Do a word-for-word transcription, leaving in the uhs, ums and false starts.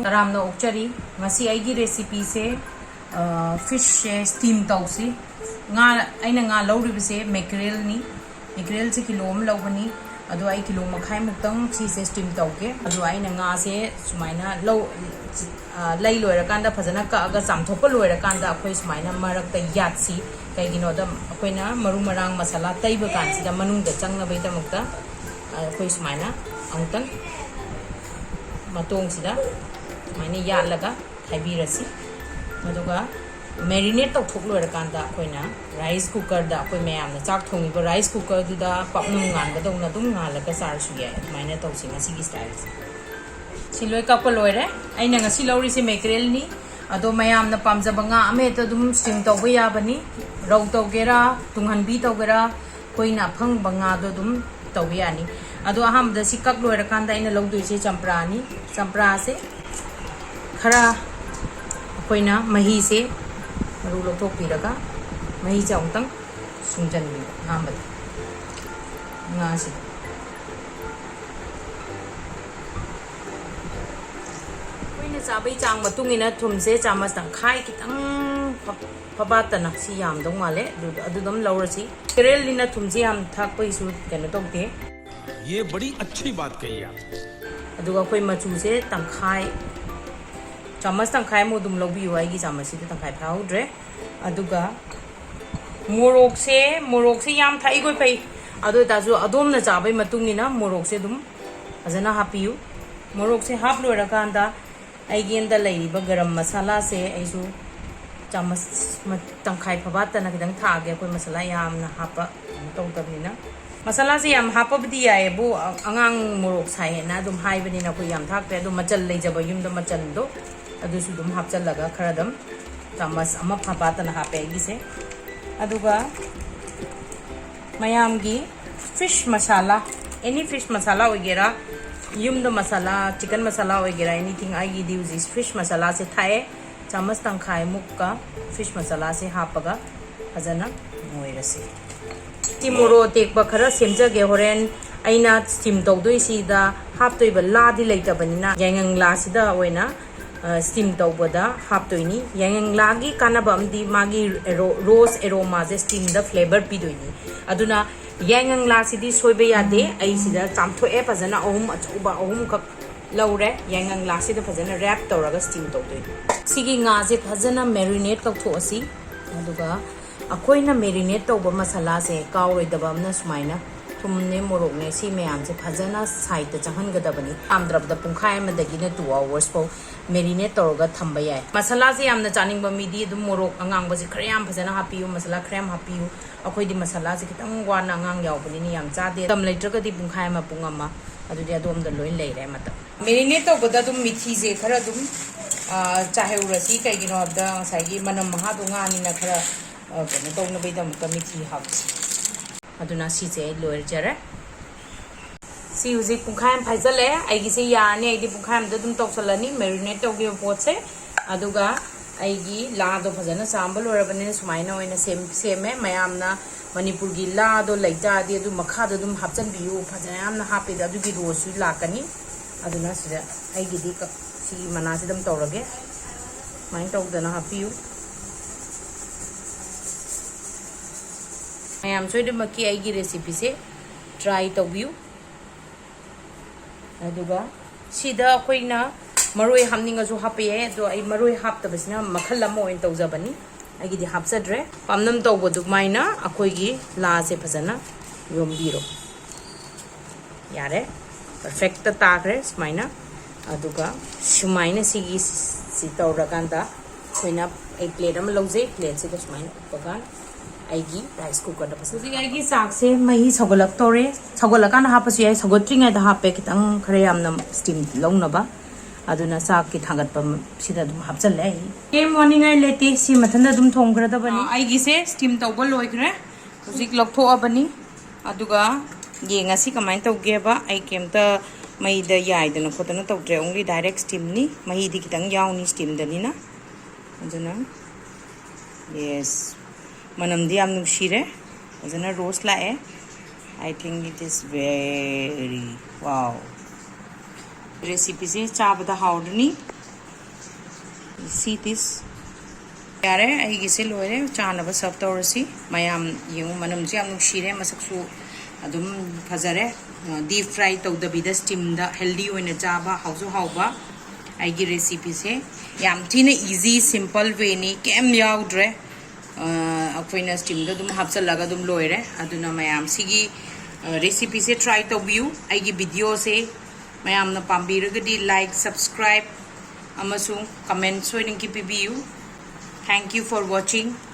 ꯇꯔꯥꯝꯅ ꯑꯣꯛꯆꯔꯤ꯫ ꯉꯁꯤ ꯑꯩꯒꯤ recipeꯁꯦ, ꯑ, fishꯁꯦ steam ꯇꯧꯁꯤ꯫ ꯉꯥ, ꯑꯩꯅ ꯉꯥ ꯂꯧꯔꯤꯕꯁꯦ mackerelꯅꯤ꯫ Mackerelꯁꯦ ꯀꯤꯂꯣ ꯑꯃ ꯂꯧꯕꯅꯤ꯫ ꯑꯗꯣ ꯑꯩ ꯀꯤꯂꯣ ꯃꯈꯥꯏꯃꯨꯛꯇꯪ ꯁꯤꯁꯦ steam ꯇꯧꯒꯦ꯫ ꯑꯗꯣ ꯑꯩꯅ ꯉꯥꯁꯦ ꯁꯨꯃꯥꯏꯅ ꯂꯧ-, ꯑ, ꯂꯩ ꯂꯣꯏꯔꯀꯥꯟꯗ, ꯐꯖꯅ ꯀꯛꯑꯒ ꯆꯥꯝꯊꯣꯛꯄ ꯂꯣꯏꯔꯀꯥꯟꯗ ꯑꯩꯈꯣꯏ ꯁꯨꯃꯥꯏꯅ ꯃꯔꯛꯇ ꯌꯥꯠꯁꯤ꯫ ꯀꯩꯒꯤꯅꯣꯗ ꯑꯩꯈꯣꯏꯅ ꯃꯔꯨ ꯃꯔꯥꯡ ꯃꯁꯥꯂꯥ ꯇꯩꯕ ꯀꯥꯟꯁꯤꯗ ꯃꯅꯨꯡꯗ ꯆꯪꯅꯕꯒꯤꯗꯃꯛꯇ, ꯑ, ꯑꯩꯈꯣꯏ ꯁꯨꯃꯥꯏꯅ ꯑꯃꯨꯛꯇꯪ ꯃꯇꯣꯡꯁꯤꯗ ꯁꯨꯃꯥꯏꯅ ꯌꯥꯠꯂꯒ ꯈꯥꯏꯕꯤꯔꯁꯤ꯫ ꯑꯗꯨꯒ marinate ꯇꯧꯊꯣꯛ ꯂꯣꯏꯔꯀꯥꯟꯗ ꯑꯩꯈꯣꯏꯅ rice cookerꯗ, ꯑꯩꯈꯣꯏ ꯃꯌꯥꯝꯅ ꯆꯥꯛ ꯊꯣꯡꯉꯤꯕ rice cookerꯗꯨꯗ ꯄꯥꯛꯅꯝ ꯉꯥꯟꯕꯗꯧꯅ ꯑꯗꯨꯝ ꯉꯥꯜꯂꯒ ꯆꯥꯔꯁꯨ ꯌꯥꯏ꯫ ꯑꯗꯨꯃꯥꯏꯅ ꯇꯧꯁꯤ ꯉꯁꯤꯒꯤ styleꯁꯦ꯫ ꯁꯤ ꯂꯣꯏ ꯀꯛꯄ ꯂꯣꯏꯔꯦ꯫ ꯑꯩꯅ ꯉꯁꯤ ꯂꯧꯔꯤꯁꯦ mackerelꯅꯤ꯫ ꯑꯗꯣ ꯃꯌꯥꯝꯅ ꯄꯥꯝꯖꯕ ꯉꯥ ꯑꯃ ꯍꯦꯛꯇ ꯑꯗꯨꯝ steam ꯇꯧꯕ ꯌꯥꯕꯅꯤ꯫ ꯔꯧ ꯇꯧꯒꯦꯔꯥ, ꯇꯨꯡꯍꯟꯕꯤ ꯇꯧꯒꯦꯔꯥ, ꯑꯩꯈꯣꯏꯅ ꯑꯐꯪꯕ ꯉꯥꯗꯣ ꯑꯗꯨꯝ ꯇꯧꯕ ꯌꯥꯅꯤ꯫ ꯑꯗꯣ ꯑꯍꯥꯟꯕꯗ ꯁꯤ ꯀꯛ ꯂꯣꯏꯔꯀꯥꯟꯗ ꯑꯩꯅ ꯂꯧꯗꯣꯏꯁꯦ ꯆꯝꯄ꯭ꯔꯥꯅꯤ꯫ ꯆꯝꯄ꯭ꯔꯥꯁꯦ ꯈꯔ ꯑꯩꯈꯣꯏꯅ ꯃꯍꯤꯁꯦ ꯃꯔꯨ ꯂꯧꯊꯣꯛꯄꯤꯔꯒ ꯃꯍꯤꯁꯦ ꯑꯃꯨꯛꯇꯪ ꯁꯨꯡꯖꯟꯕꯤꯕ ꯑꯍꯥꯟꯕꯗ ꯉꯥꯁꯦ꯫ ꯑꯩꯈꯣꯏꯅ ꯆꯥꯕꯩ ꯆꯥꯡ ꯃꯇꯨꯡ ꯏꯟꯅ ꯊꯨꯝꯁꯦ ꯆꯥꯃꯁ ꯇꯪꯈꯥꯏ ꯈꯤꯇꯪ ꯐ-, ꯐꯕꯥꯠꯇꯅ, ꯁꯤ ꯌꯥꯝꯗꯧ ꯃꯥꯜꯂꯦ꯫ ꯑꯗꯨ, ꯑꯗꯨ ꯑꯗꯨꯝ ꯂꯧꯔꯁꯤ꯫ Mackerelꯅꯤꯅ ꯊꯨꯝꯁꯦ ꯌꯥꯝ ꯊꯥꯛꯄꯒꯤꯁꯨ ꯀꯩꯅꯣ ꯇꯧꯗꯦ꯫ ये बड़ी अच्छी बात कही आप। ꯑꯗꯨꯒ ꯑꯩꯈꯣꯏ ꯃꯆꯨꯁꯦ ꯇꯪꯈꯥꯏ, ꯆꯥꯃꯁ ꯇꯪꯈꯥꯏꯃꯨꯛ ꯑꯗꯨꯝ ꯂꯧꯕꯤꯌꯨ꯫ ꯑꯩꯒꯤ ꯆꯥꯃꯁꯁꯤꯗ ꯇꯪꯈꯥꯏ ꯐꯥꯍꯧꯗ꯭ꯔꯦ꯫ ꯑꯗꯨꯒ ꯃꯣꯔꯣꯛꯁꯦ, ꯃꯣꯔꯣꯛꯁꯦ ꯌꯥꯝ ꯊꯥꯛꯏꯈꯣꯏ ꯐꯩ, ꯑꯗꯨ ꯑꯣꯏꯇꯥꯔꯁꯨ ꯑꯗꯣꯝꯅ ꯆꯥꯕꯩ ꯃꯇꯨꯡ ꯏꯟꯅ ꯃꯣꯔꯣꯛꯁꯦ ꯑꯗꯨꯝ ꯐꯖꯅ ꯍꯥꯞꯄꯤꯌꯨ꯫ ꯃꯣꯔꯣꯛꯁꯦ ꯍꯥꯞ ꯂꯣꯏꯔꯀꯥꯟꯗ ꯑꯩꯒꯤ ꯑꯟꯗ ꯂꯩꯔꯤꯕ ꯒꯔꯝ ꯃꯁꯥꯂꯥꯁꯦ ꯑꯩꯁꯨ ꯆꯥꯃꯁ ꯃ-, ꯇꯪꯈꯥꯏ ꯐꯕꯥꯠꯇꯅ ꯈꯤꯇꯪ ꯊꯥꯛꯑꯒꯦ, ꯑꯩꯈꯣꯏ ꯃꯁꯥꯂꯥ ꯌꯥꯝꯅ ꯍꯥꯞꯄ ꯀꯩꯅꯣ ꯇꯧꯗꯕꯅꯤꯅ꯫ ꯃꯁꯥꯂꯥꯁꯦ ꯌꯥꯝ ꯍꯥꯞꯄꯕꯨꯗꯤ ꯌꯥꯏꯌꯦꯕꯨ, ꯑ-, ꯑꯉꯥꯡ ꯃꯣꯔꯣꯛ ꯁꯥꯏ ꯍꯥꯏꯅ ꯑꯗꯨꯝ ꯍꯥꯏꯕꯅꯤꯅ ꯑꯩꯈꯣꯏ ꯌꯥꯝ ꯊꯥꯛꯇ꯭ꯔꯦ꯫ ꯑꯗꯣ ꯃꯆꯜ ꯂꯩꯖꯕ, ꯌꯨꯝꯗ ꯃꯆꯜꯗꯣ ꯑꯗꯨꯁꯨ ꯑꯗꯨꯝ ꯍꯥꯞꯆꯜꯂꯒ ꯈꯔ ꯑꯗꯨꯝ ꯆꯥꯃꯁ ꯑꯃ ꯐꯕꯥꯠꯇꯅ ꯍꯥꯞꯄꯦ ꯑꯩꯒꯤꯁꯦ꯫ ꯑꯗꯨꯒ ꯃꯌꯥꯝꯒꯤ fish masala, any fish masala ꯑꯣꯏꯒꯦꯔꯥ, ꯌꯨꯝꯗ ꯃꯁꯥꯂꯥ, chicken masala ꯑꯣꯏꯒꯦꯔꯥ, anything, ꯑꯩꯒꯤꯗꯤ ꯍꯧꯖꯤꯛ fish masalaꯁꯦ ꯊꯥꯛꯑꯦ꯫ ꯆꯥꯃꯁ ꯇꯪꯈꯥꯏꯃꯨꯛꯀ fish masalaꯁꯦ ꯍꯥꯞꯄꯒ ꯐꯖꯅ ꯅꯣꯏꯔꯁꯤ꯫ ꯁꯤ ꯃꯣꯔꯣꯛ ꯑꯇꯦꯛꯄ ꯈꯔ ꯁꯦꯝꯖꯒꯦ꯫ ꯍꯣꯔꯦꯟ ꯑꯩꯅ ꯁ꯭ꯇꯤꯝ ꯇꯧꯗꯣꯏꯁꯤꯗ ꯍꯥꯞꯇꯣꯏꯕ ꯂꯥꯗꯤ ꯂꯩꯇꯕꯅꯤꯅ ꯌꯥꯏꯉꯪ ꯂꯥꯁꯤꯗ ꯑꯣꯏꯅ ꯁ꯭ꯇꯤꯝ ꯇꯧꯕꯗ ꯍꯥꯞꯇꯣꯏꯅꯤ꯫ ꯌꯥꯏꯉꯪ ꯂꯥꯒꯤ ꯀꯥꯟꯅꯕ ꯑꯃꯗꯤ ꯃꯥꯒꯤ ꯔꯣꯁ ꯑꯦꯔꯣꯃꯥꯁꯦ ꯁ꯭ꯇꯤꯝꯗ ꯐ꯭ꯂꯦꯕꯔ ꯄꯤꯗꯣꯏꯅꯤ꯫ ꯑꯗꯨꯅ ꯌꯥꯏꯉꯪ ꯂꯥꯁꯤꯗꯤ ꯁꯣꯏꯕ ꯌꯥꯗꯦ꯫ ꯑꯩ ꯁꯤꯗ ꯆꯥꯝꯊꯣꯛꯑꯦ ꯐꯖꯅ, ꯑꯍꯨꯝ ꯑꯆꯧꯕ ꯑꯍꯨꯝꯈꯛ ꯂꯧꯔꯦ꯫ ꯌꯥꯏꯉꯪ ꯂꯥꯁꯤꯗ ꯐꯖꯅ ꯔꯦꯞ ꯇꯧꯔꯒ ꯁ꯭ꯇꯤꯝ ꯇꯧꯗꯣꯏꯅꯤ꯫ ꯁꯤꯒꯤ ꯉꯥꯁꯦ ꯐꯖꯅ ꯃꯦꯔꯤꯅꯦꯠ ꯇꯧꯊꯣꯛꯑꯁꯤ꯫ ꯑꯗꯨꯒ ꯑꯩꯈꯣꯏꯅ ꯃꯦꯔꯤꯅꯦꯠ ꯇꯧꯕ ꯃꯁꯥꯂꯥꯁꯦ ꯀꯥꯎꯔꯣꯏꯗꯕ ꯑꯃꯅ ꯁꯨꯃꯥꯏꯅ ꯊꯨꯝꯅꯦ, ꯃꯣꯔꯣꯛꯅꯦ, ꯁꯤ ꯃꯌꯥꯝꯁꯦ ꯐꯖꯅ ꯁꯥꯏꯠꯇ ꯆꯪꯍꯟꯒꯗꯕꯅꯤ꯫ ꯌꯥꯝꯗ꯭ꯔꯕꯗ ꯄꯨꯡꯈꯥꯏ ꯑꯃꯗꯒꯤꯅ ꯇꯨ ꯑꯋꯥꯔꯁ ꯐꯥꯎ ꯃꯦꯔꯤꯅꯦꯠ ꯇꯧꯔꯒ ꯊꯝꯕ ꯌꯥꯏ꯫ ꯃꯁꯥꯂꯥꯁꯦ ꯌꯥꯝꯅ ꯆꯥꯅꯤꯡꯕ ꯃꯤꯗꯤ ꯑꯗꯨꯝ ꯃꯣꯔꯣꯛ ꯑꯉꯥꯡꯕꯁꯦ ꯈꯔ ꯌꯥꯝ ꯐꯖꯅ ꯍꯥꯞꯄꯤꯌꯨ, ꯃꯁꯥꯂꯥ ꯈꯔ ꯌꯥꯝ ꯍꯥꯞꯄꯤꯌꯨ꯫ ꯑꯩꯈꯣꯏꯗꯤ ꯃꯁꯥꯂꯥꯁꯦ ꯈꯤꯇꯪ ꯋꯥꯅ ꯑꯉꯥꯡ ꯌꯥꯎꯕꯅꯤꯅ ꯌꯥꯝ ꯆꯥꯗꯦ꯫ ꯃꯇꯝ ꯂꯩꯇ꯭ꯔꯒꯗꯤ ꯄꯨꯡꯈꯥꯏ ꯑꯃ, ꯄꯨꯡ ꯑꯃ, ꯑꯗꯨꯗꯤ ꯑꯗꯣꯝꯗ ꯂꯣꯏ ꯂꯩꯔꯦ ꯃꯇꯝ꯫ ꯃꯦꯔꯤꯅꯦꯠ ꯇꯧꯕꯗ ꯑꯗꯨꯝ ꯃꯤꯊꯤꯁꯦ ꯈꯔ ꯑꯗꯨꯝ, ꯑ, ꯆꯥꯏꯍꯧꯔꯁꯤ꯫ ꯀꯩꯒꯤꯅꯣ ꯍꯥꯏꯕꯗ ꯉꯁꯥꯏꯒꯤ ꯃꯅꯝ ꯃꯍꯥꯗꯣ ꯉꯥꯅꯤꯅ ꯈꯔ, ꯑ, ꯀꯩꯅꯣ ꯇꯧꯅꯕꯒꯤꯗꯃꯛꯇ ꯃꯤꯊꯤ ꯍꯥꯞꯁꯤ꯫ ꯑꯗꯨꯅ ꯁꯤꯁꯦ ꯑꯩ ꯂꯣꯏꯖꯔꯦ꯫ ꯁꯤ ꯍꯧꯖꯤꯛ ꯄꯨꯡꯈꯥꯏ ꯑꯃ ꯐꯥꯖꯤꯜꯂꯛꯑꯦ꯫ ꯑꯩꯒꯤꯁꯦ ꯌꯥꯔꯅꯤ, ꯑꯩꯗꯤ ꯄꯨꯡꯈꯥꯏ ꯑꯃꯗ ꯑꯗꯨꯝ ꯇꯧꯁꯜꯂꯅꯤ ꯃꯦꯔꯤꯅꯦꯠ ꯇꯧꯈꯤꯕ ꯄꯣꯠꯁꯦ꯫ ꯑꯗꯨꯒ ꯑꯩꯒꯤ ꯂꯥꯗꯣ ꯐꯖꯅ ꯆꯥꯝꯕ ꯂꯣꯏꯔꯕꯅꯤꯅ ꯁꯨꯃꯥꯏꯅ ꯑꯣꯏꯅ ꯁꯦꯝ-, ꯁꯦꯝꯃꯦ꯫ ꯃꯌꯥꯝꯅ ꯃꯅꯤꯄꯨꯔꯒꯤ ꯂꯥꯗꯣ ꯂꯩꯇꯥꯔꯗꯤ ꯑꯗꯨ ꯃꯈꯥꯗ ꯑꯗꯨꯝ ꯍꯥꯞꯆꯤꯟꯕꯤꯌꯨ, ꯐꯖꯅ ꯌꯥꯝꯅ ꯍꯥꯞꯄꯤꯗ ꯑꯗꯨꯒꯤ ꯔꯣꯁꯁꯨ ꯂꯥꯛꯀꯅꯤ꯫ ꯑꯗꯨꯅ ꯁꯤꯗ ꯑꯩꯒꯤꯗꯤ ꯀ-, ꯁꯤꯒꯤ ꯃꯅꯥꯁꯤꯗ ꯑꯗꯨꯝ ꯇꯧꯔꯒꯦ꯫ ꯁꯨꯃꯥꯏꯅ ꯇꯧꯗꯅ ꯍꯥꯞꯄꯤꯌꯨ꯫ ꯃꯌꯥꯝ ꯁꯣꯏꯗꯅꯃꯛꯀꯤ ꯑꯩꯒꯤ ꯔꯦꯁꯤꯄꯤꯁꯦ ꯇ꯭ꯔꯥꯏ ꯇꯧꯕꯤꯌꯨ꯫ ꯑꯗꯨꯒ ꯁꯤꯗ ꯑꯩꯈꯣꯏꯅ ꯃꯔꯣꯏ ꯍꯥꯞꯅꯤꯡꯉꯁꯨ ꯍꯥꯞꯄ ꯌꯥꯏ, ꯑꯗꯣ ꯑꯩ ꯃꯔꯣꯏ ꯍꯥꯞꯇꯕꯁꯤꯅ ꯃꯈꯜ ꯑꯃ ꯑꯣꯏꯅ ꯇꯧꯖꯕꯅꯤ꯫ ꯑꯩꯒꯤꯗꯤ ꯍꯥꯞꯆꯗ꯭ꯔꯦ꯫ ꯄꯥꯝꯅꯝ ꯇꯧꯕ ꯑꯗꯨꯃꯥꯏꯅ ꯑꯩꯈꯣꯏꯒꯤ ꯂꯥꯁꯦ ꯐꯖꯅ ꯌꯣꯝꯕꯤꯔꯣ꯫ ꯌꯥꯔꯦ, ꯄꯔꯐꯦꯛꯇ ꯇꯥꯈ꯭ꯔꯦ ꯁꯨꯃꯥꯏꯅ꯫ ꯑꯗꯨꯒ ꯁꯨꯃꯥꯏꯅ ꯁꯤꯒꯤ ꯁꯤ ꯇꯧꯔꯀꯥꯟꯗ ꯑꯩꯈꯣꯏꯅ, ꯑꯩ ꯄ꯭ꯂꯦꯠ ꯑꯃ ꯂꯧꯖꯩ, ꯄ꯭ꯂꯦꯠꯁꯤꯗ ꯁꯨꯃꯥꯏꯅ ꯎꯞꯄꯀꯥꯟꯗ ꯑꯩꯒꯤ ꯔꯥꯏꯁ ꯀꯨꯀꯔꯗ ꯐꯖꯅ ꯍꯧꯖꯤꯛ ꯑꯩꯒꯤ ꯆꯥꯛꯁꯦ ꯃꯍꯤ ꯁꯧꯒꯠꯂꯛꯇꯧꯔꯦ꯫ ꯁꯧꯒꯠꯂꯀꯥꯟꯗ ꯍꯥꯞꯄꯁꯨ ꯌꯥꯏ, ꯁꯧꯒꯠꯇ꯭ꯔꯤꯉꯩꯗ ꯍꯥꯞꯄꯦ, ꯈꯤꯇꯪ ꯈꯔ ꯌꯥꯝꯅ ꯁ꯭ꯇꯤꯝ ꯂꯧꯅꯕ꯫ ꯑꯗꯨꯅ ꯆꯥꯛꯀꯤ ꯊꯥꯡꯒꯠꯄ ꯁꯤꯗ ꯑꯗꯨꯝ ꯍꯥꯞꯆꯜꯂꯦ ꯑꯩ꯫ ꯀꯩꯝ ꯋꯥꯅꯤꯡꯉꯥꯏ ꯂꯩꯇꯦ, ꯁꯤ ꯃꯊꯟꯇ ꯑꯗꯨꯝ ꯊꯣꯡꯈ꯭ꯔꯗꯕꯅꯤ꯫ ꯑꯥ, ꯑꯩꯒꯤꯁꯦ ꯁ꯭ꯇꯤꯝ ꯇꯧꯕ ꯂꯣꯏꯈ꯭ꯔꯦ꯫ ꯍꯧꯖꯤꯛ ꯂꯧꯊꯣꯛꯑꯕꯅꯤ꯫ ꯑꯗꯨꯒ ꯌꯦꯡꯉꯁꯤ ꯀꯃꯥꯏꯅ ꯇꯧꯒꯦꯕ꯫ ꯑꯩ ꯀꯩꯝꯇ ꯃꯩꯗ ꯌꯥꯏꯗꯅ ꯈꯣꯠꯇꯅ ꯇꯧꯗ꯭ꯔꯦ, only direct ꯁ꯭ꯇꯤꯝꯅꯤ꯫ ꯃꯍꯤꯗꯤ ꯈꯤꯇꯪ ꯌꯥꯎꯅꯤ ꯁ꯭ꯇꯤꯝꯗꯅꯤꯅ꯫ ꯑꯗꯨꯅ, ꯌꯦꯁ, ꯃꯅꯝꯗꯤ ꯌꯥꯝ ꯅꯨꯡꯁꯤꯔꯦ, ꯐꯖꯅ ꯔꯣꯁ ꯂꯥꯛꯑꯦ꯫ I think it is very wow. Recipeꯁꯦ ꯆꯥꯕꯗ ꯍꯥꯎꯔꯅꯤ. See this. ꯌꯥꯔꯦ, ꯑꯩꯒꯤꯁꯦ ꯂꯣꯏꯔꯦ. ꯆꯥꯅꯕ serve ꯇꯧꯔꯁꯤ꯫ ꯃꯌꯥꯝ ꯌꯦꯡꯉꯨ, ꯃꯅꯝꯁꯨ ꯌꯥꯝ ꯅꯨꯡꯁꯤꯔꯦ, ꯃꯁꯛꯁꯨ ꯑꯗꯨꯝ ꯐꯖꯔꯦ꯫ Deep fry ꯇꯧꯗꯕꯤꯗ steamꯗ healthy ꯑꯣꯏꯅ ꯆꯥꯕ, ꯍꯥꯎꯁꯨ ꯍꯥꯎꯕ꯫ ꯑꯩꯒꯤ recipeꯁꯦ ꯌꯥꯝ ꯊꯤꯅ easy, simple wayꯅꯤ, ꯀꯩꯝ ꯌꯥꯎꯗ꯭ꯔꯦ꯫ ꯑ, ꯑꯩꯈꯣꯏꯅ steamꯗ ꯑꯗꯨꯝ ꯍꯥꯞꯆꯜꯂꯒ ꯑꯗꯨꯝ ꯂꯣꯏꯔꯦ꯫ ꯑꯗꯨꯅ ꯃꯌꯥꯝ ꯁꯤꯒꯤ, ꯑ, recipeꯁꯦ try ꯇꯧꯕꯤꯌꯨ꯫ ꯑꯩꯒꯤ videoꯁꯦ ꯃꯌꯥꯝꯅ ꯄꯥꯝꯕꯤꯔꯒꯗꯤ like, subscribe ꯑꯃꯁꯨꯡ comment ꯁꯣꯏꯗꯅꯀꯤ ꯄꯤꯕꯤꯌꯨ꯫ Thank you for watching.